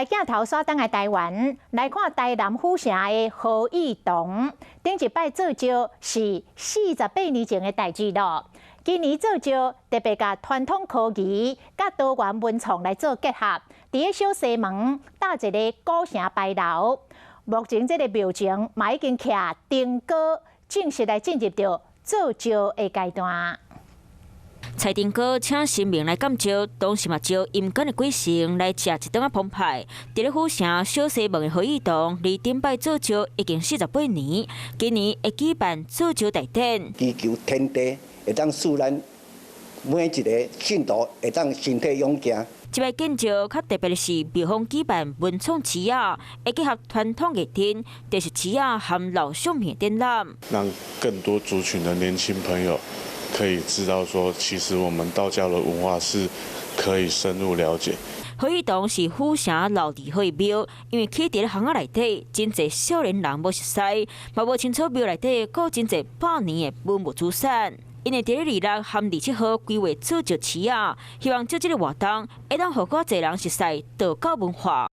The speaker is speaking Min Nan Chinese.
來鏡頭煞轉來台灣，來看台南府城的何義堂，頂一擺做醮是48年前的代誌囉。今年做醮特別共傳統科技佮多元文創來做結合，佇咧小西門搭一个古城牌樓。目前這个廟前嘛已經徛燈閣，正式來進入著做醮的階段。蔡丁哥請神明來監醮，當時嘛招陰間的鬼神來食一頓仔澎湃。佇咧府城小西門的何義堂，離頂擺做醮已經48年，今年會舉辦做醮大典。祈求天地會當賜咱每一个信徒會當身體勇健。這擺建醮較特別的是，廟方舉辦文創市仔，會結合傳統藝燈，就是市仔含老相片展覽，讓更多族群的年輕朋友可以知道說，其實我們道教的文化是可以深入了解。何義堂是府城老字號的廟，因為起佇咧巷仔內底，真濟少年人無熟似，嘛無清楚廟內底閣真濟百年的文物資產。𪜶會佇咧26和27號規劃做醮市仔，希望藉這个活動會當予較濟人熟悉道教文化。